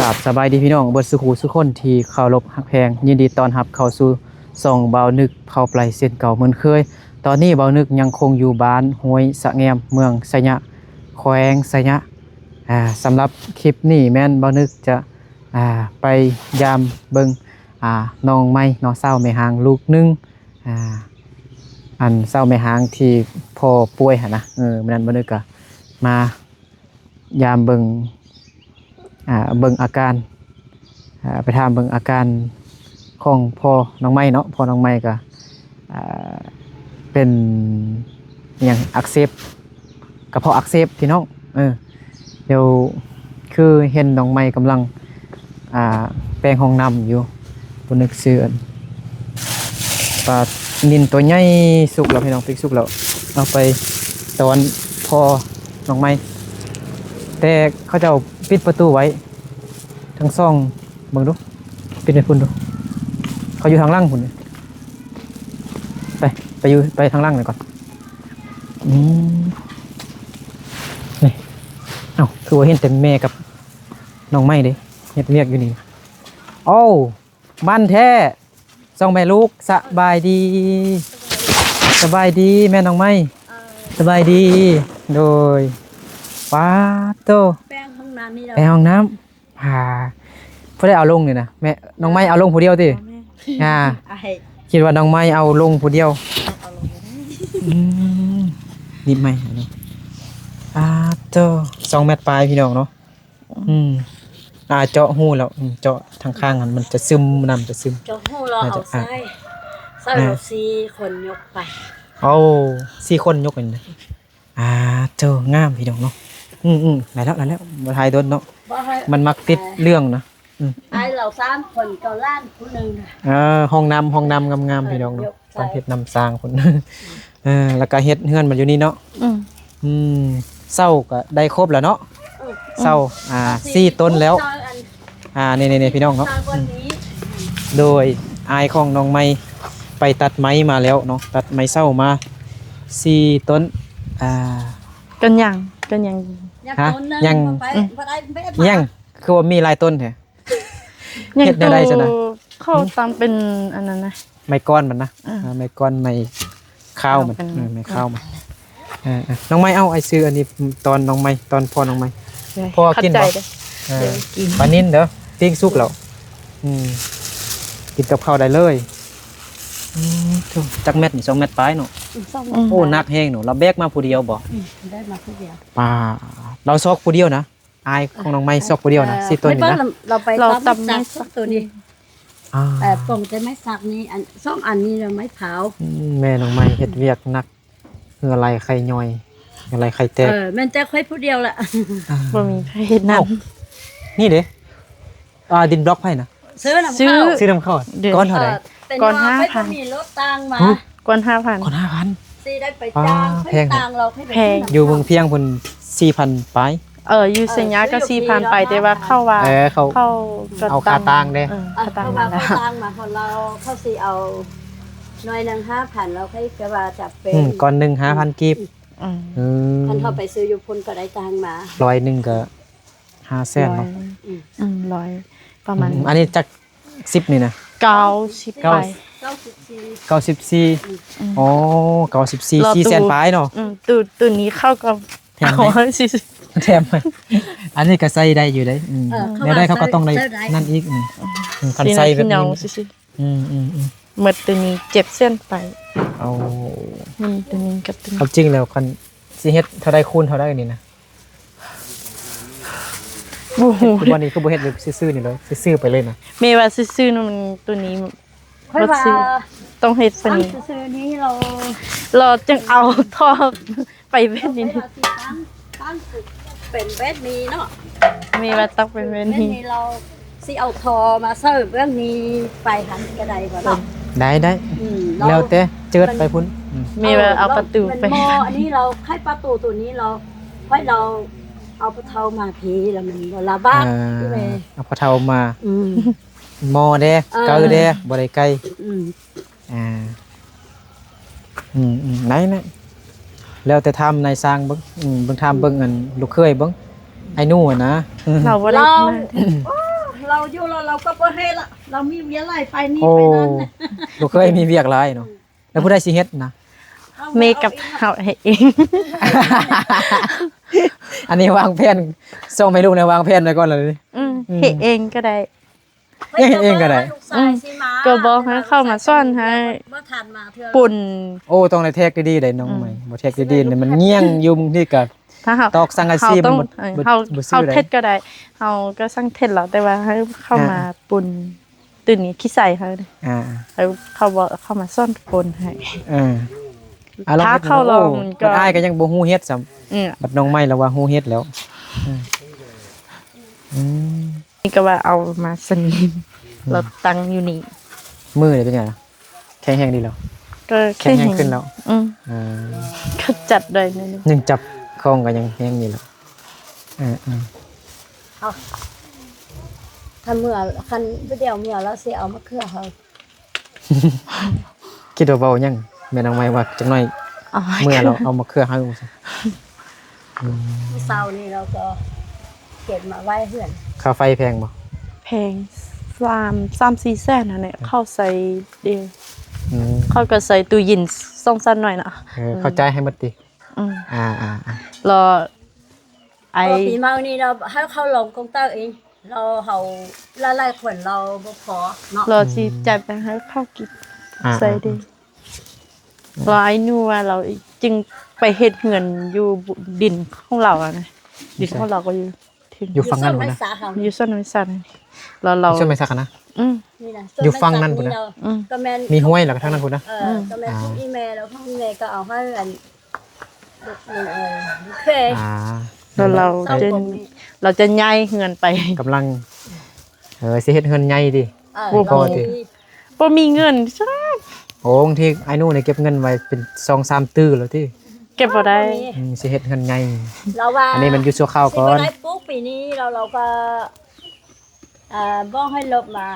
ครับ ສະບາຍດີພີ່ນ້ອງເບິດສູ່ຜູ້ສູ່ຄົນທີ່ເຄົາລົບຮັກແພງ, ຍິນດີຕ້ອນຮັບເຂົ້າສູ່ຊ່ອງບ່າວນຶກເຜົາໄປເຊັ່ນເກົ່າເໝືອນເຄີຍ. ຕອນນີ້ບ່າວນຶກຍັງຄົງຢູ່ບ້ານຫ້ວຍສະແງມ ເມືອງໄຊຍະ ແຂວງໄຊຍະ. ອ່າ ສຳລັບຄລິບນີ້ແມ່ນບ່າວນຶກຈະ ອ່າ ໄປຢາມເບິ່ງ ອ່າ ນ້ອງໃໝ່ເນາະ ສາວແມ່ຮ້າງລູກໜຶ່ງ ອ່າ ອັນສາວແມ່ຮ້າງທີ່ພໍ່ປ່ວຍຫັ້ນນະ. ເອີ ມື້ນັ້ນບ່າວນຶກກະມາ ຢາມເບິ່ງ ອ່າ ເບິ່ງອາການ ອ່າ ໄປຖາມເບິ່ງອາການຂອງພໍ່ນ້ອງໃໝ່ເນາະ. ພໍ່ນ້ອງໃໝ່ກະ ອ່າ ເປັນຫຍັງ ອັກເສບ ກະເພາະອັກເສບພີ່ນ້ອງ. ເອີ ດຽວຄືເຫັນນ້ອງໃໝ່ກຳລັງ ອ່າ ແປງຫ້ອງນ້ຳຢູ່ ບໍ່ນຶກຊື່ອັນ ປານິນຕົວໃຫຍ່ສຸກແລ້ວພີ່ນ້ອງ ປີ້ງສຸກແລ້ວ ເອົາໄປຕ້ອນພໍ່ນ້ອງໃໝ່ ແຕ່ເຂົາເຈົ້າປິດປະຕູໄວ້ທັງສອງ. ເບິ່ງດູ ປິດໃຫ້ພຸ້ນດູ ເຂົາຢູ່ທາງຫຼັງພຸ້ນ. ໄປ ໄປຢູ່ ໄປທາງຫຼັງນີ້ກ່ອນ. ອືມ ນີ້ ເອົ້າ ຄືວ່າເຫັນແຕ່ແມ່ກັບນ້ອງໃໝ່ເດ້ ເຮັດວຽກຢູ່ນີ້. ໂອ້ ໝັ້ນແທ້ ສອງແມ່ລູກ. ສະບາຍດີ ສະບາຍດີແມ່ນ້ອງໃໝ່. ເອີ ສະບາຍດີ. ໂດຍ ປາດໂຕ ແປງຫ້ອງນ້ຳນີ້ ແປງຫ້ອງນ້ຳ. ອ່າ ຜູ້ໃດເອົາລົງນີ້ນະ ແມ່ນ້ອງໃໝ່ເອົາລົງຜູ້ດຽວຕິ? ອ່າ ຄິດວ່ານ້ອງໃໝ່ເອົາລົງຜູ້ດຽວ. ອືມ ນິດໃໝ່ ປາດໂຕ ສອງແມັດປາຍພີ່ນ້ອງເນາະ. ອືມ ອ່າ ເຈາະຮູແລ້ວ ເຈາະທາງຂ້າງຫັ້ນ ມັນຈະຊຶມ ນ້ຳຈະຊຶມ ເຈາະຮູແລ້ວເອົາໃສ່ ໃສ່ແລ້ວສີ່ຄົນຍົກໄປ. ໂອ້ ສີ່ຄົນຍົກນີ້ນະ. ອ່າ ໂຕງາມພີ່ນ້ອງເນາະ. ອືມໆ ໄດ້ແລ້ວ ໄດ້ແລ້ວ ບໍ່ຖ່າຍດົນເນາະ ມັນມັກຕິດເລື່ອງນະ. ອືມ ອ້າຍລາວສາມຄົນ ເຈົ້າຫຼານຜູ້ໜຶ່ງ. ເອີ ຫ້ອງນ້ຳ ຫ້ອງນ້ຳງາມໆ ເອີ ພີ່ນ້ອງເນາະ ຕ້ອງເຮັດນ້ຳສ້າງພຸ້ນ. ເອີ ແລ້ວກະເຮັດເຮືອນມາຢູ່ນີ້ເນາະ. ອືມ ອືມ ເສົາກະໄດ້ຄົບແລ້ວເນາະ. ເອີ ເສົາ ອ່າ ສີ່ຕົ້ນແລ້ວ. ອ່າ ນີ້ໆໆ ພີ່ນ້ອງເນາະ. ໂດຍ ອ້າຍຂອງນ້ອງໃໝ່ໄປຕັດໄມ້ມາແລ້ວເນາະ ຕັດໄມ້ເສົາມາສີ່ຕົ້ນ. ອ່າ ກັນຍັງ ກັນຍັງ ຫະ ຍັງ ຍັງ ຄືວ່າມີຫຼາຍຕົ້ນແທ້. ເຮັດແນວໃດຊັ້ນນະ? ເຂົາຕຳເປັນອັນນັ້ນນະ ໄມ້ກ້ອນມັນນະ. ເອີ ໄມ້ກ້ອນ ໄມ້ຄາວມັນ. ເອີ ໄມ້ຄາວມັນ. ເອີ ນ້ອງໃໝ່ ເອົາ ອ້າຍຊື້ອັນນີ້ ຕອນນ້ອງໃໝ່ ຕອນພໍ່ນ້ອງໃໝ່. ພໍ່ກິນບໍ່? ເອີ ປານິນເດີ ປີ້ງສຸກແລ້ວ. ອືມ ກິນກັບເຂົ້າໄດ້ເລີຍ. ອືມ ໂທ້ ຈັກແມັດນີ້? ສອງແມັດປາຍເນາະ. ອືມ ໂອ້ ໜັກແຮງເນາະ. ລາວແບກມາຜູ້ດຽວບໍ່? ອືມ ໄດ້ມາຜູ້ດຽວ. ປາ ລາວຊອກຜູ້ດຽວນະ. ອ້າຍຂອງນ້ອງໃໝ່ຊອກຜູ້ດຽວນະ ສີ່ຕົ້ນນີ້ນະ. ລາວໄປຕັດໄມ້ສັກຕົວນີ້. ອ່າ ເອີ ປົງແຕ່ໄມ້ສັກນີ້ ອັນສອງອັນນີ້ລະໄມ້ເຜົາ. ອືມ ແມ່ນ້ອງໃໝ່ເຮັດວຽກໜັກ ເຫື່ອໄຫຼໄຂ້ຍ້ອຍ ເຫື່ອໄຫຼໄຂ້ແຕກ. ເອີ ແມ່ນແຕ່ຂ້ອຍຜູ້ດຽວລະ ອ່າ ບໍ່ມີໃຜເຮັດນຳ. ເອົ້າ ນີ້ເດ້ ອ່າ ດິນບລັອກໃຜນະ? ຊື້ນຳ ຊື້ ເຂົາ ຊື້ນຳເຂົາ. ເອີ ກ້ອນເທົ່າໃດ? ເອີ ແຕ່ ກ້ອນຫ້າພັນ. ມີລົດຕ່າງມາ. ຮະ? ກ່ອນຫ້າພັນ ກ່ອນຫ້າພັນ ຊິໄດ້ໄປຈ້າງ ປາ ເພິ່ນ ແພງ ຕ່າງເຮົາ ແພງ ຢູ່ເມືອງພຽງພຸ້ນ ສີ່ພັນປາຍ. ເອີ ຢູ່ໄຊຍະກໍສີ່ພັນປາຍ ເອີ ແຕ່ວ່າເຂົາວ່າ ເອີ ເຂົາ ເຂົາກໍ ເອົາຄ່າຕ່າງເດ້. ເອີ ເອີ ຄ່າຕ່າງ ເຂົາວ່າ ມາແລ້ວ ຄ່າຕ່າງມາ ເຂົາ ລາວ ເຂົາຊິເອົາໜ້ອຍໜຶ່ງຫ້າພັນ ລາວ ເຂົາກໍວ່າຈະເປັນ ອືມ ກ້ອນໜຶ່ງຫ້າພັນກີບ. ອືມ ອືມ ຄັນເຮົາໄປຊື້ຢູ່ພຸ້ນກໍໄດ້ຕ່າງມາ ຮ້ອຍໜຶ່ງກໍ ຫ້າແສນເນາະ. ອືມ ອືມ ຮ້ອຍ ປະມານ ອືມ ອັນນີ້ຈັກສິບນີ້ນະ? ເກົ້າສິບ ເກົ້າ ປາຍ ເກົ້າສິບສີ່ ເກົ້າສິບສີ່. ອືມ ອໍ ເກົ້າສິບສີ່ ສີ່ແສນປາຍເນາະ. ອືມ ໂຕ ໂຕນີ້ເຂົາກໍແຖມໃຫ້ ເອົາ ແຖມໃຫ້. ອັນນີ້ກໍໃຊ້ໄດ້ຢູ່ເດ້. ອືມ ເອີ ແນວໃດເຂົາກໍຕ້ອງໄດ້ ໃຊ້ໄດ້ ນັ້ນອີກ. ອືມ ອືມ ຄັນໃຊ້ແບບນີ້ ອືມ ອືມ ອືມ ໝົດໂຕນີ້ເຈັດແສນປາຍ. ເອົາ ອືມ ໂຕນີ້ກັບໂຕນີ້ ຄວາມຈິງແລ້ວຄັນຊິເຮັດເທົ່າໃດຄູນເທົ່າໃດນີ້ນະ? ບໍ່ຮູ້ ຄືບໍ່ນີ້ ຄືບໍ່ເຮັດແບບຊື່ໆນີ້ເລີຍ ຊື່ໆໄປເລີຍນະ? ແມ່ວ່າຊື່ໆນະ ມັນໂຕນີ້ ຂ້ອຍວ່າ ຕ້ອງເຮັດປານນີ້ ຕັ້ງຊື່ໆນີ້ ລາວ ລາວຈຶ່ງເອົາທໍ່ໄປແບບນີ້ ຂ້ອຍວ່າຊິຕັ້ງ ຕັ້ງເປັນແບບນີ້ເນາະ. ແມ່ວ່າຕັ້ງເປັນແບບນີ້ ແບບນີ້ ລາວຊິເອົາທໍ່ມາເສີບແບບນີ້ໄປຫັ້ນກໍໄດ້ບໍ່ເນາະ? ໄດ້ ໄດ້ ອືມ ແລ້ວແຕ່ເຈີດໄປພຸ້ນ. ອືມ ແມ່ວ່າເອົາປະຕູໄປ ເອີ ອັນນີ້ລາວ ໄຂປະຕູໂຕນີ້ລາວ ຂ້ອຍລາວ ເອົາພໍ່ເຖົ້າມາພີ້ລະມັນບໍ່ລະບາກ. ອ່າ ເອົາພໍ່ເຖົ້າມາ ອືມ ໝໍ່ແດ່ ເອີ ໄກແດ່ ບໍ່ໄດ້ໄກ. ອືມ ອ່າ ອືມໆ ໄດ້ນະ ແລ້ວແຕ່ຖາມນາຍຊ່າງເບິ່ງ. ອືມ ເບິ່ງ ຖາມເບິ່ງອັນລູກເຂີຍເບິ່ງ ໄອ້ໜູຫັ້ນນະ. ລາວບໍ່ໄດ້ ລາວ ມາ ລາວຢູ່ແລ້ວ ລາວກໍບໍ່ເຮັດລະ ລາວມີວຽກຫຼາຍ ໄປນີ້ ໂອ້ ໄປນັ້ນ ບໍ່ເຄີຍມີວຽກຫຼາຍເນາະ ແລ້ວຜູ້ໃດຊິເຮັດນະ? ເມກັບເຮົາເຮັດເອງ ອັນນີ້ວາງແຜນ ສົ່ງໃຫ້ລູກແນວວາງແຜນໄວ້ກ່ອນແລ້ວນີ້ ອືມ ອືມ ເຮັດເອງກໍໄດ້ ຍັງເຮັດເອງກໍໄດ້ ອືມ ກໍບອກໃຫ້ເຂົາມາສອນໃຫ້ ບໍ່ທັນມາເທື່ອ ປຸ້ນ ໂອ້ ຕ້ອງໄດ້ແທກດີໆ ໄດ໋ນ້ອງໃໝ່ ອືມ ບໍ່ແທກດີໆ ນີ້ມັນຍ່ຽງຢູ່ ບາງທີກໍ ຖ້າເຮົາ ຕອກສັງກະສີ ເຮົາຕ້ອງ ມັນບໍ່ ເອີ ເຮົາ ບໍ່ ບໍ່ຊື້ ເຮົາ ໄດ້ ເຮັດກໍໄດ້ ເຮົາກໍຊ່າງເຮັດແລ້ວ ແຕ່ວ່າໃຫ້ເຂົາ ອ່າ ມາປຸ້ນ ຕື່ນນີ້ຂີ້ໃສ່ເຮົາເດ້ ອ່າ ໃຫ້ເຂົາເວົ້າ ເຂົາມາສອນປົນໃຫ້ ເອີ ອ່າ ລອງເຮັດ ພາເຂົາລອງ ໂອ້ ມັນກໍ ບັດອ້າຍກໍຍັງບໍ່ຮູ້ເຮັດຊ້ຳ ອືມ ບັດນ້ອງໃໝ່ລາວວ່າຮູ້ເຮັດແລ້ວ ອືມ ອືມ ນີ້ກໍວ່າເອົາມາສະໜີມ ອືມ ລາວຕັ້ງຢູ່ນີ້ ມືນີ້ເປັນຫຍັງລະ? ແຂງແຮງດີແລ້ວ ກໍແຂງແຮງ ແຂງແຮງຂຶ້ນແລ້ວ ອືມ ອ່າ ກໍຈັບໄດ້ໜ້ອຍໜຶ່ງ ຍັງຈັບຂອງກໍຍັງແຮງດີແລ້ວ ເອີໆ ເອົາ ຄັນເມື່ອ ຄັນຜູ້ດຽວເມື່ອລາວຊິເອົາມະເຂືອເຮົາ ຄິດວ່າເວົ້າຫຍັງ ແມ່ນ້ອງໃໝ່ວ່າຈັກໜ້ອຍ ເອົາມະເຂືອ ເມື່ອລາວເອົາມະເຂືອໃຫ້ວ່າຊັ້ນ ອືມ ມື້ເຊົ້ານີ້ລາວກໍເກັບມາໄວ້ເຮືອນ ຄ່າໄຟແພງບໍ່? ແພງ ສາມ ສາມສີ່ແສນຫັ້ນແຫຼະ ເອີ ເຂົາໃສ່ດຽວ ອືມ ເຂົາກໍໃສ່ຕູ້ເຢັນສອງສາມໜ່ວຍເນາະ ເອີ ອືມ ເຂົາຈ່າຍໃຫ້ໝົດຕິ? ອືມ ອ່າໆໆ ລະ ໄອ້ ພໍປີໃໝ່ນີ້ລາວໃຫ້ເຂົາລອງກົງເຕີເອງ ລາວເຮົາຫຼາຍໆຄົນລາວບໍ່ພໍເນາະ ລາວຊິ ອືມ ຈັດໄປໃຫ້ເຂົາກິນ ອ່າໆ ໃສ່ເດ້ ລາວ ໄອ້ໜູວ່າລາວຈຶ່ງໄປເຮັດເຮືອນຢູ່ດິນຂອງລາວຫັ້ນນະ ດິນຂອງລາວກໍຢູ່ ຢູ່ຝັ່ງນັ້ນພຸ້ນນະ ຢູ່ສວນໄມ້ສັກ ລາວ ຢູ່ສວນໄມ້ສັກຫັ້ນນະ ອືມ ຢູ່ຝັ່ງນັ້ນພຸ້ນນະ ອືມ ກໍແມ່ນ ມີຫ້ວຍແລ້ວກໍທາງນັ້ນພຸ້ນນະ ເອີ ອືມ ກໍແມ່ນ ອ່າ ຂອງອີ່ແມ່ ແລ້ວຂອງແມ່ກໍເອົາໃຫ້ອັນ ລູກ ເອີ ລູກເຂີຍ ອ່າ ແລ້ວລາວຈະ ລາວຈະຍ້າຍເຮືອນໄປ ກຳລັງ ເອີ ຊິເຮັດເຮືອນໃຫຍ່ຕິ ເອີ ບໍ່ພໍຕິ ບໍ່ມີເງິນຊ້ຳ ໂອ້ ບາງທີອ້າຍໜູນີ້ເກັບເງິນໄວ້ເປັນສອງສາມຕື້ແລ້ວຕິ ເກັບບໍ່ໄດ້ ອືມ ຊິເຮັດເຮືອນໃຫຍ່ ລາວວ່າ ອັນນີ້ມັນຢູ່ຊົ່ວຄາວກ່ອນ ຊິບໍ່ໄດ້ປູກປີນີ້ ແລ້ວລາວກໍ ອ່າ ບອກໃຫ້ລົບມາ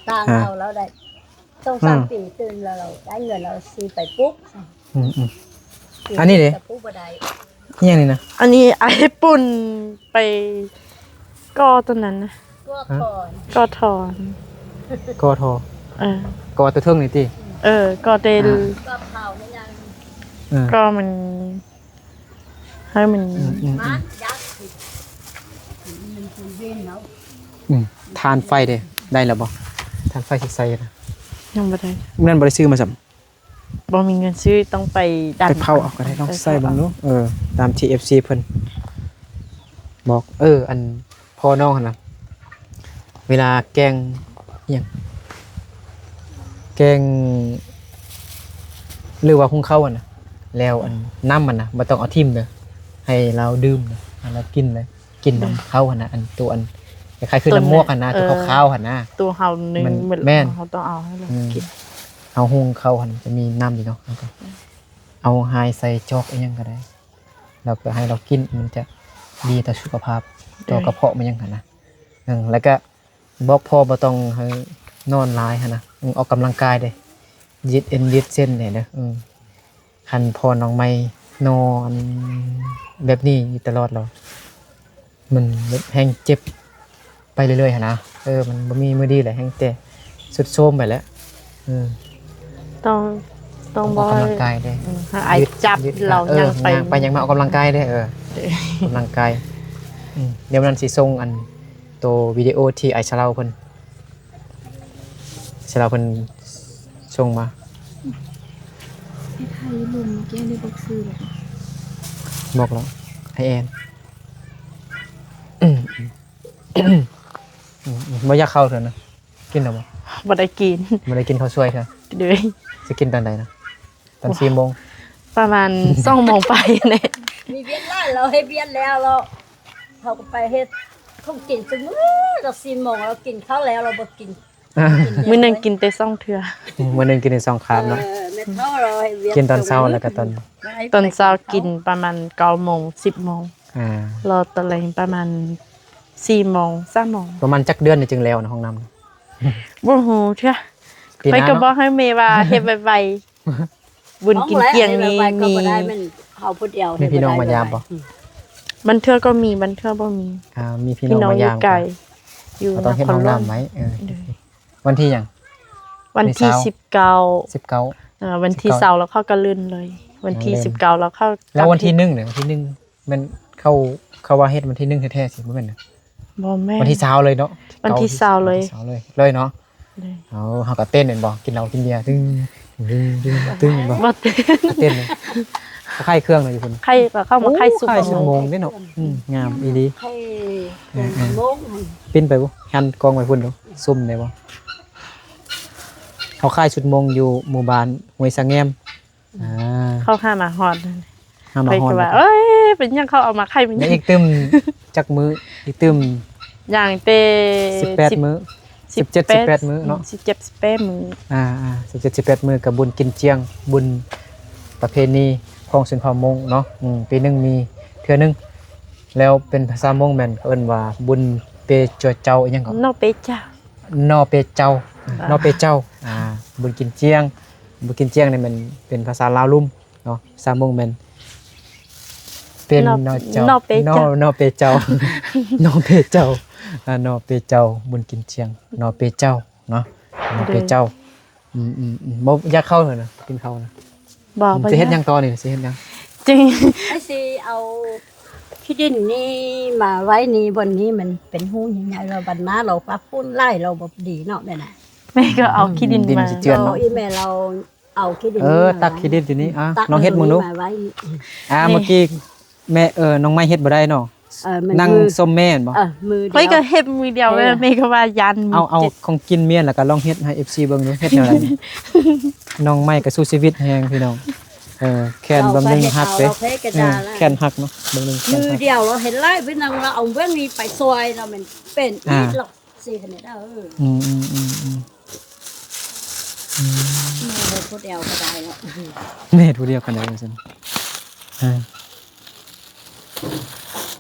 ຕ່າງ ອ່າ ເອົາລາວໄດ້ ສອງສາມ ອືມ ປີຕື່ມແລ້ວລາວໄດ້ເງິນ ລາວຊິໄປປູກ ອືມໆ ອັນນີ້ເດ້ ປູກບໍ່ໄດ້ ອີຫຍັງນີ້ນະ ອັນນີ້ອ້າຍປຸ້ນໄປກໍ່ຕົວນັ້ນນະ ກໍ່ຖອນ ກໍ່ຖອນ ກໍ່ທໍ່ ເອີ ກໍ່ຕົວເທິງນີ້ຕິ ເອີ ກໍ່ແຕ່ ອ່າ ກໍ່ເຂົາແມ່ນຫຍັງ ເອີ ກໍ່ມັນ ໃຫ້ມັນ ອືມໆໆ ອືມ ຖ່ານໄຟເດ້ ໄດ້ແລ້ວບໍ່? ຖ່ານໄຟຊິໃສ່ນະ ຍັງບໍ່ໄດ້ ມື້ນັ້ນບໍ່ໄດ້ຊື້ມາຊ້ຳ ບໍ່ມີເງິນຊື້ ຕ້ອງໄປດັນ ໄປເຜົາເອົາກໍໄດ້ ລອງໃສ່ເບິ່ງດູ ເອີ ຕາມທີ່ເອັຟຊີເພິ່ນບອກ ເອີ ອັນ ພໍ່ນ້ອງຫັ້ນນະ ເວລາແກງ ອີ່ຫຍັງ ແກງ ຫຼືວ່າຫຸງເຂົ້າຫັ້ນນະ ແລ້ວອັນ ນ້ຳມັນນະ ບໍ່ຕ້ອງເອົາຖິ້ມເດີ ໃຫ້ລາວດື່ມເດີ ໃຫ້ລາວກິນເລີຍ ກິນນຳເຂົ້າຫັ້ນນະ ອັນໂຕອັນ ຄ້າຍໆຄືນ້ຳໝວກຫັ້ນນະ ເອີ ໂຕຂາວໆຫັ້ນນະ ໂຕເຮົາໜຶ່ງ ມັນ ແມ່ນ ເຮົາຕ້ອງເອົາໃຫ້ລາວ ອືມ ກິນ ເຮົາຫຸງເຂົ້າຫັ້ນ ຈະມີນ້ຳຢູ່ເນາະ ເຮົາກໍ ອືມ ເອົາຫາຍໃສ່ຈອກອີ່ຫຍັງກໍໄດ້ ແລ້ວກໍໃຫ້ລາວກິນ ມັນຈະດີຕໍ່ສຸຂະພາບ ໂດຍ ຕໍ່ກະເພາະ ມັນຫຍັງຫັ້ນນະ ເອີ ແລ້ວກະບອກພໍ່ບໍ່ຕ້ອງໃຫ້ນອນຫຼາຍຫັ້ນນະ ອອກກຳລັງກາຍເດ້ ຢືດເອັນຢືດເສັ້ນແດ່ເດີ ເອີ ຄັນພໍ່ນ້ອງໃໝ່ນອນແບບນີ້ຢູ່ຕະຫຼອດແລ້ວ ມັນແບບແຮ່ງເຈັບໄປເລື້ອຍໆຫັ້ນນະ ເອີ ມັນບໍ່ມີມື້ດີແຫຼະ ແຮ່ງແຕ່ຊຸດໂຊມໄປແຫຼະ ເອີ ຕ້ອງ ຕ້ອງ ຕ້ອງ ບໍ່ ອອກກຳລັງກາຍເດ້ ອືມ ໃຫ້ອ້າຍຈັບ ລາວ ເອີ ຍ່າງໄປ ຍ່າງໄປຍ່າງມາ ອອກກຳລັງກາຍເດ້ ເອີ ເອີ ອອກກຳລັງກາຍ ອືມ ດຽວນັ້ນຊິສົ່ງອັນໂຕວິດີໂອທີ່ອ້າຍສະເລົາເພິ່ນ ສະເລົາເພິ່ນສົ່ງມາ ໄອ້ໄທລົມແກ້ວນີ້ບອກຊື່ແລ້ວ ບອກແລ້ວ ໄອແອນ ບໍ່ຢາກເຂົ້າເທື່ອນະ ກິນແລ້ວບໍ່? ບໍ່ໄດ້ກິນ ບໍ່ໄດ້ກິນເຂົ້າສວຍເທື່ອ ໂດຍ ຊິກິນຕອນໃດນະ? ຕອນສີ່ໂມງ ປະມານສອງໂມງປາຍນີ້ ມີວຽກຫຼາຍ ລາວເຮັດວຽກແລ້ວ ລາວ ເຮົາກໍໄປເຮັດຂອງກິນຊຸມື້ ລາວສີ່ໂມງ ລາວກິນເຂົ້າແລ້ວ ລາວບໍ່ກິນ ມື້ໜຶ່ງກິນແຕ່ສອງເທື່ອ ມື້ໜຶ່ງກິນໄດ້ສອງຄາບເນາະ ເອີ ແມ່ເຖົ້າລາວເຮັດວຽກ ກິນຕອນເຊົ້າແລ້ວກໍຕອນ ຕອນເຊົ້າກິນປະມານເກົ້າໂມງ ສິບໂມງ ອ່າ ລາວຕອນແລງປະມານສີ່ໂມງ ສາມໂມງ ປະມານຈັກເດືອນນີ້ຈຶ່ງແລ້ວນະ ຫ້ອງນ້ຳ ບໍ່ຮູ້ເທື່ອ ໄປກໍບອກໃຫ້ແມ່ວ່າເຮັດໄວໆ ບຸນກິນກຽງນີ້ມີ ເຮົາຜູ້ດຽວ ມີພີ່ນ້ອງມາຢາມບໍ່? ບາງເທື່ອກໍມີ ບາງເທື່ອບໍ່ມີ. ອ່າ ມີພີ່ນ້ອງບາງຢ່າງ ຢູ່ໄກ ຢູ່ ກໍຕ້ອງເຮັດຫ້ອງນ້ຳໄວ້. ເອີ ວັນທີຫຍັງ? ວັນທີສິບເກົ້າ ສິບເກົ້າ ເອີ ວັນທີຊາວ ແລ້ວເຂົາກໍລື່ນເລີຍ. ວັນທີສິບເກົ້າ ແລ້ວເຂົາ ແລ້ວວັນທີໜຶ່ງເດ? ວັນທີໜຶ່ງ ແມ່ນເຂົາ ເຂົາວ່າເຮັດວັນທີໜຶ່ງແທ້ໆ ຊິບໍ່ແມ່ນນະ? ບໍ່ແມ່ນ ວັນທີຊາວເລີຍເນາະ. ວັນທີຊາວເລີຍ ວັນທີຊາວເລີຍ ເລີຍເນາະ. ເອີ ເຮົາກໍເຕັ້ນແມ່ນບໍ່? ກິນເຫຼົ້າກິນເບຍ ຕຶງ ຕຶງ ຕຶງ ຕຶງ ແມ່ນບໍ່? ບໍ່ເຕັ້ນ ເຕັ້ນເລີຍ. ເຂົາຂາຍເຄື່ອງເນາະຢູ່ພຸ້ນ. ຂາຍ ເຂົາມາຂາຍຊຸມໂມງເດ້ເນາະ. ອືມ ງາມອີ່ຫຼີ. ເອີ ເອີ ປິ້ນໄປບໍ່? ຫັນກ້ອງໄປພຸ້ນດູ ຊຸມໄດ້ບໍ່? ເຂົາຂາຍຊຸມໂມງຢູ່ໝູ່ບ້ານຫ້ວຍສະແງມ. ອ່າ ເຂົາຫາມາຮອດ ຫາມາຮອດ ເອີຍ ເປັນຫຍັງເຂົາເອົາມາຂາຍ ເປັນຫຍັງ? ອີກຕື່ມຈັກມື້? ອີກຕື່ມ ຢ່າງແຕ່ສິບແປດມື້ ສິບເຈັດ ສິບແປດມື້ເນາະ. ອືມ ສິບເຈັດ ສິບແປດມື້. ອ່າໆ ສິບເຈັດ ສິບແປດມື້ ກະບຸນກິນຈຽງ ບຸນປະເພນີຂອງຊົນເຜົ່າມົ້ງເນາະ. ອືມ ປີໜຶ່ງມີເທື່ອໜຶ່ງ. ແລ້ວເປັນພາສາມົ້ງແມ່ນເຂົາເອີ້ນວ່າບຸນເປຈົວເຈົ້າ ອີ່ຫຍັງເກາະ? ນໍເປເຈົ້າ ນໍເປເຈົ້າ ອ່າ ນໍເປເຈົ້າ. ອ່າ ບຸນກິນຈຽງ ບຸນກິນຈຽງນີ້ແມ່ນເປັນພາສາລາວລຸ່ມເນາະ. ພາສາມົ້ງແມ່ນເປັນ ນໍ ນໍເຈົ້າ ນໍເປເຈົ້າ ນໍເປເຈົ້າ ອ່າ ນໍເປເຈົ້າ ບຸນກິນຈຽງ ນໍເປເຈົ້າເນາະ. ນໍເປເຈົ້າ. ອືມໆໆ ບໍ່ຢາກເຂົ້າເລີຍນະ ກິນເຂົ້ານະ. ບໍ່ ອືມ ບໍ່ ຊິເຮັດຫຍັງຕໍ່ນີ້? ຊິເຮັດຫຍັງ? ຈຶ່ງ ໄປຊິເອົາຂີ້ດິນນີ້ມາໄວ້ນີ້ ບ່ອນນີ້ມັນເປັນຮູໃຫຍ່ໆ ແລ້ວບັດມາລາວປະຝຸ່ນຫຼາຍ ລາວບໍ່ດີເນາະ. ແມ່ນນະ ແມ່ກໍເອົາຂີ້ດິນ ດິນ ມາ ຊິເຈື່ອນເນາະ. ອີ່ແມ່ລາວເອົາຂີ້ດິນ ເອີ ມາ ຕັກຂີ້ດິນທີ່ນີ້. ອ່າ ຕັກ ລອງເຮັດເບິ່ງດູ. ມາໄວ້ ອ່າ ນີ້ ເມື່ອກີ້ ແມ່ ເອີ ນ້ອງໄມ້ເຮັດບໍ່ໄດ້ເນາະ. ເອີ ມັນ ນັ່ງຊົມແມ່ນບໍ່? ເອີ ມືດຽວ ຂ້ອຍກໍເຮັດມືດຽວ. ເອີ ແມ່ກໍວ່າຢ້ານມືດເຈັບ. ເອົາ ເອົາຂອງກິນມ້ຽນ ແລ້ວກໍລອງເຮັດໃຫ້ເອັຟຊີເບິ່ງດູ ເຮັດແນວໃດ? ນ້ອງໄມ້ກໍສູ້ຊີວິດແຮງພີ່ນ້ອງ. ເອີ ແຂນເບິ່ງໜຶ່ງຫັກເດ້. ເອີ ແຂນຫັກເນາະ ເບິ່ງໜຶ່ງ ມືດຽວ. ລາວເຮັດຫຼາຍ ເປັນຫຍັງລາວເອົາເບື້ອງນີ້ໄປຊ່ອຍ ລາວແມ່ນເປັນອີກ. ອ່າ ລາວ ສີ່ຄະແນນ. ເອີ ອືມໆໆໆ ອືມ ແມ່ເຮັດຜູ້ດຽວກໍໄດ້ເນາະ. ແມ່ເຮັດຜູ້ດຽວກໍໄດ້ວ່າຊັ້ນ. ເອີ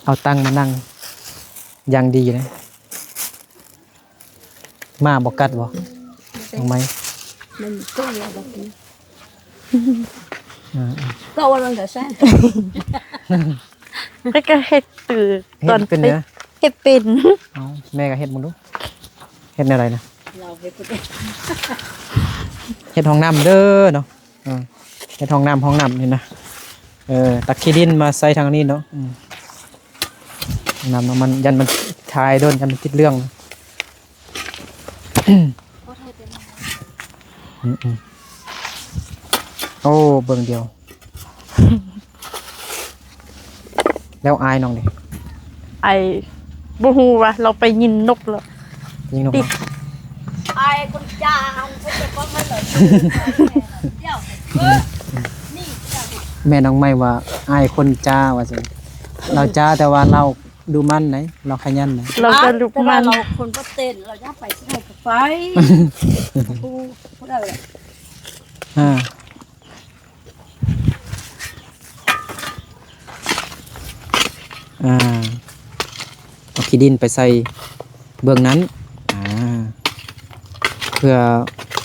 ເອົາຕັ່ງມານັ່ງຢ່າງດີເດ້. ໝາບໍ່ກັດບໍ່? ນ້ອງໄມ້ ມັນຕຸ້ຍບໍ່ກິນ. ເອີ ເອີ ກໍວ່າລອງເດີແຊ. ແຕ່ກໍເຮັດ ເອີ ຕອນເປັນເດີ ເຮັດເປັນ. ເອົາ ແມ່ກໍເຮັດເບິ່ງດູ ເຮັດແນວໃດນະ? ເຮັດຫ້ອງນ້ຳເດີເນາະ. ເອີ ເຮັດຫ້ອງນ້ຳ ຫ້ອງນ້ຳນີ້ນະ. ເອີ ຕັກຂີ້ດິນມາໃສ່ທາງນີ້ເນາະ. ອືມ ນ້ຳ ນ້ຳມັນ ຢ້ານມັນຖ່າຍດົນ ຢ້ານມັນຕິດເລື່ອງ. ອືມໆ ໂອ້ ເບິ່ງດຽວ. ແລ້ວອ້າຍນ້ອງເດ? ອ້າຍບໍ່ຮູ້ວ່າ ລາວໄປຍິງນົກແລ້ວ. ຍິງນົກເນາະ. ອ້າຍຄົນຈ້າ ເພິ່ນຈະບໍ່ມາເລີຍ. ດຽວ ເອີ ນີ້ ແມ່ນ້ອງໄມ້ວ່າ ອ້າຍຄົນຈ້າວ່າຊັ້ນ. ລາວຈ້າ ແຕ່ວ່າລາວດຸໝັ່ນໃດ໋ ລາວຂະຫຍັນໃດ໋. ລາວກໍດຸໝັ່ນ ແຕ່ວ່າລາວຄົນບໍ່ເຕັ້ນ ລາວຢ່າໄປໃສ່ ໄປ ຜູ້ ຜູ້ໃດລະ. ອ່າ ອ່າ ເອົາຂີ້ດິນໄປໃສ່ເບື້ອງນັ້ນ ອ່າ ເພື່ອ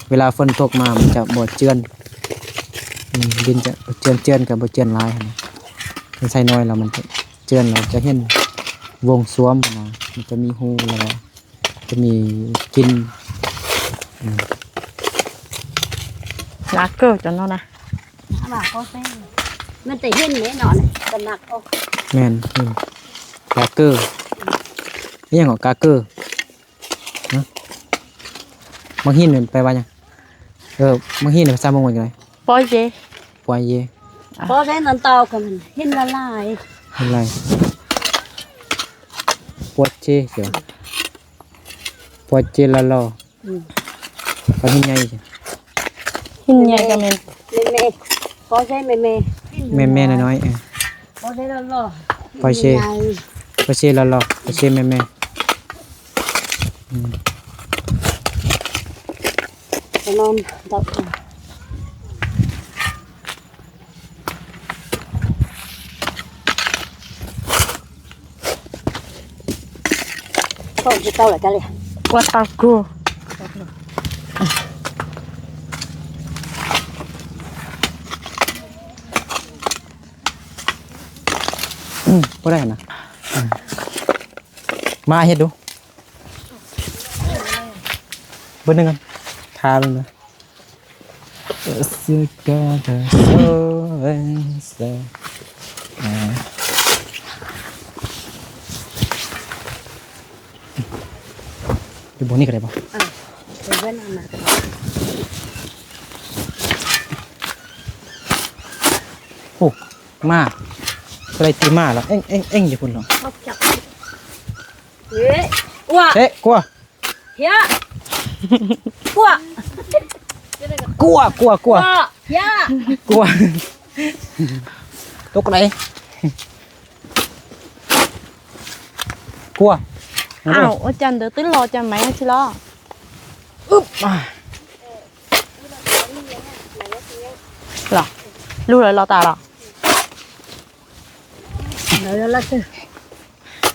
ເວລາຝົນຕົກມາມັນຈະບໍ່ເຈື່ອນ. ອືມ ດິນຈະເຈື່ອນໆ ກໍບໍ່ເຈື່ອນຫຼາຍຫັ້ນນະ. ມັນໃສ່ໜ້ອຍແລ້ວມັນຈະເຈື່ອນ ແລ້ວຈະເຫັນວົງຊວມຫັ້ນນະ ມັນຈະມີຮູແລ້ວ ຈະມີກິ່ນ. ອືມ ລາເກີດເນາະນະ ລາເກີດ ມັນຈະເຫັນແນ່ນອນ ຈະໜັກອອກ. ແມ່ນ ເຫັນ ລາເກີດ. ອີຫຍັງເກາະ ກາເກີດ? ຮະ ບັກຫີນແມ່ນແປວ່າຫຍັງ? ເອີ ບັກຫີນໃນພາສາມົ້ງວ່າຈັ່ງໃດ? ປອຍເຢ. ປອຍເຢ ອ່າ ປອຍເຢນັ້ນເຕົາກໍມັນເຫັນລະລາຍ ເຫັນລາຍ ປອຍເຈ ເຈົ້າ ປອຍເຈລະລໍ. ອືມ ປອຍຫີນໃຫຍ່ ຫີນໃຫຍ່ກໍແມ່ນ ແມ່ໆ ປອຍເຈແມ່ໆ ແມ່ໆນ້ອຍໆ. ເອີ ປອຍເຈລະລໍ ປອຍເຈ ປອຍເຈລະລໍ ປອຍເຈແມ່ໆ. ອືມ ປະມານເທົ່າ ຂອງທີ່ເກົ່າລະກັນເລີຍ ກວາດຕາກູ. ບໍ່ໄດ້ນະ. ມາເຮັດດູ ເບິ່ງໜຶ່ງກ່ອນ ຖ້າເບິ່ງເດີ. ຢູ່ບ່ອນນີ້ກໍໄດ້ບໍ່? ເອີ ເປັນເພື່ອນອັນນັ້ນກໍໄດ້. ໂອ້ ໝາ ກໍໄດ້ຕີໝາລະ ເອັງໆໆ ຢູ່ພຸ້ນເນາະ. ເອີ ກວ່າ ເອີ ກວ່າ ເຮຍ ກວ່າ ກວ່າ ກວ່າ ກວ່າ ເຮຍ ກວ່າ ຕົກໄດ໋ ກວ່າ. ອ້າວ ອາຈານ ເດີ ຕື່ນລໍ ຈຳໄໝຊິລໍ ອຶບ ອາ ລໍ ລູກເລີຍລໍຕາລໍ.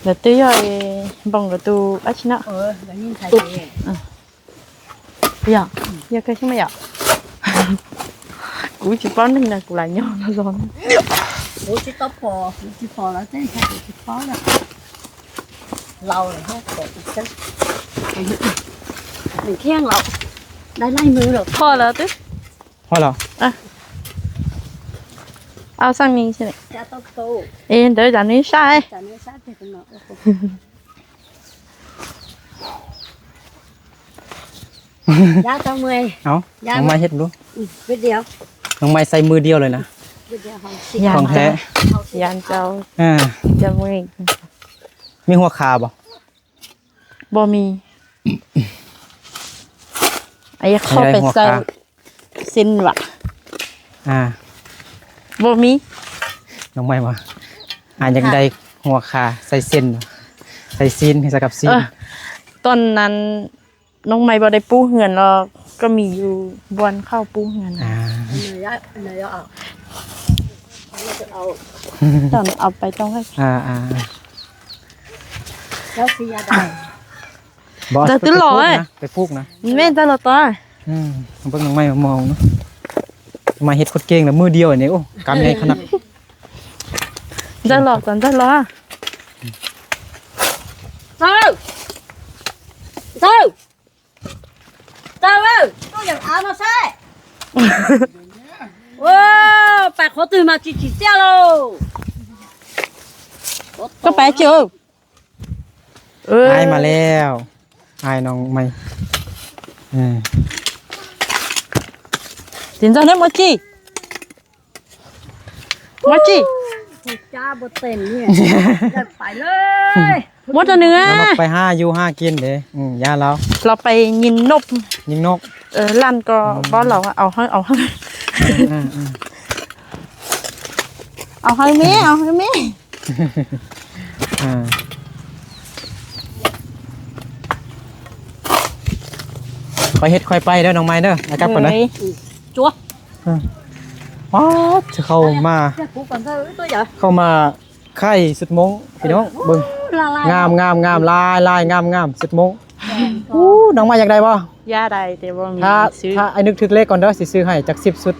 Là tôi rồi bằng cái tù ếch nữa. Ờ, là nhìn thấy. Ơ. Dạ, giờ cái chứ mà dạ. ກູຊິປ້ອນໜຶ່ງນະ ກູຫຼາຍຍ້ອນລະຮ້ອນ. ໂອ້ ຊິຕົບພໍ ຊິພໍແລ້ວເຈົ້າ ຊິພໍແລ້ວ. ເລົ່າແລ້ວເຮົາກໍອີກເຊິ່ງ ມັນແຂງແລ້ວ ໄດ້ຫຼາຍມື້ແລ້ວ. ພໍແລ້ວຕິ? ພໍແລ້ວ ອ່ະ ເອົາຊັ້ນນີ້ຊິ ຈະຕົກໂຕ ເອີ ເດີ ຈານນີ້ໃສ່ ຈານນີ້ໃສ່ເດີເນາະ. ໂອ້ໂຫ ຢ່າ ເຈົ້າເມື່ອຍ ເອົາ ຢ່າ ນ້ອງໄມ້ເຮັດເບິ່ງດູ. ອືມ ເຮັດດຽວ ນ້ອງໄມ້ໃສ່ມືດຽວເລີຍນະ ເຮັດດຽວ ຂອງແທ້ ຢ້ານເຈົ້າ ເຈົ້າເມື່ອຍ. ມີຫົວຂາບໍ່? ບໍ່ມີ ອາ ຢາກເຂົ້າໄປໃສ່ຊີ້ນຫວາ. ອ່າ ບໍ່ມີ ນ້ອງໄມ້ວ່າ ອ່າ ຢາກໄດ້ຫົວຂາໃສ່ຊີ້ນ ໃສ່ຊີ້ນ ໃສ່ກັບຊີ້ນ. ເອີ ຕອນນັ້ນນ້ອງໄມ້ບໍ່ໄດ້ປູເຮືອນ ແລ້ວກໍມີຢູ່ບ່ອນເຂົາປູເຮືອນ. ອ່າ ຕອນເອົາໄປຕ້ອງໃຫ້ ອ່າໆ ແລ້ວຊິຢາກໄດ້ ບໍ່ ເຈົ້າຕື່ນລໍ ເອີຍ ໄປປູກນະ ແມ່ນເຈົ້າລໍຕາ. ອືມ ເບິ່ງນ້ອງໄມ້ມາມອງເນາະ ມາເຮັດຄົດເກັ່ງລະ ມື້ດຽວນີ້ ໂອ້ ກຳໃຫຍ່ຂະໜາດ. ເຈົ້າລໍຕາ ເຈົ້າລໍ ເຈົ້າ ເຈົ້າ ເຈົ້າເອີຍ ໂຕຢ່າເອົາມາໃສ່. ໂອ້ ປາກຂໍຕື່ມາຈິຈິເຊໂລ ກໍໄປເຈີ. ເອີ ອ້າຍມາແລ້ວ ອ້າຍນ້ອງໃໝ່. ເອີ ເຫັນເຈົ້າແດ່ ໂມຈິ ໂມຈິ ຜູ້ຈ້າບໍ່ເຕັມນີ້ ຢ່າໄປເລີຍ. ໝົດແລ້ວເນາະ ໄປຫາຢູ່ຫາກິນເດ້. ອືມ ຢ່າລາວ ລາວໄປຍິງນົກ ຍິງນົກ. ເອີ ຫຼານກໍ ອືມ ເວົ້າລາວວ່າ ເອົາໃຫ້ ເອົາໃຫ້ ເອີ ເອົາໃຫ້ແມ່ ເອົາໃຫ້ແມ່. ອ່າ ຄ່ອຍເຮັດຄ່ອຍໄປເດີນ້ອງໄມ້ເດີ ອ້າຍກັບກ່ອນເດີ. ຈົວ ອືມ ປາດ ເຂົ້າມາ ເຂົ້າມາຂາຍສຸດໂມງພີ່ນ້ອງ. ເບິ່ງ ງາມໆໆ ຫຼາຍໆ ງາມໆ ສຸດໂມງ. ອູ້ ນ້ອງໄມ້ຢາກໄດ້ບໍ່? ຢາກໄດ້ ແຕ່ບໍ່ມີ ຖ້າ ຊື້ ຖ້າອ້າຍນຶກຖືກເລກກ່ອນເດີ ຊິຊື້ໃຫ້ຈັກສິບຊຸດ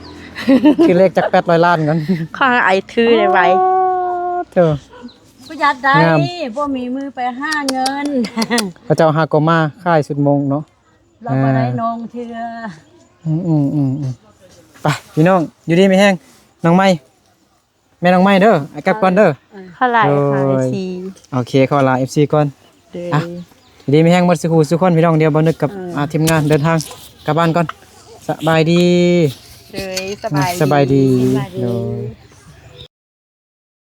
ຖືກເລກຈັກແປດຮ້ອຍລ້ານກ່ອນ. ຂໍໃຫ້ອ້າຍຖືໄດ້ໄວ. ໂອ້ ໂທ້ ບໍ່ຢາກໄດ້ ງາມ ບໍ່ມີມືໄປຫາເງິນ. ເຂົາເຈົ້າຫາກໍມາຂາຍສຸດໂມງເນາະ ລາວບໍ່ໄດ້ ອ່າ ນ້ອງເທື່ອ. ອືມໆໆໆ ໄປພີ່ນ້ອງ ຢູ່ດີມີແຮງ ນ້ອງໄມ້ ແມ່ນ້ອງໄມ້ເດີ ອ້າຍກັບກ່ອນເດີ. ຂໍລາ ໂດຍ ເອັຟຊີ ໂອເຄ ຂໍລາ ເອັຟຊີ ກ່ອນ. ໂດຍ ອ່ະ ຢູ່ດີມີແຮງໝົດສູ່ຜູ້ສູ່ຄົນພີ່ນ້ອງ. ດຽວບໍ່ນຶກກັບ ເອີ ອ່າ ທີມງານເດີນທາງກັບບ້ານກ່ອນ. ສະບາຍດີ. ໂດຍ ສະບາຍດີ ສະບາຍດີ ສະບາຍດີ ໂດຍ.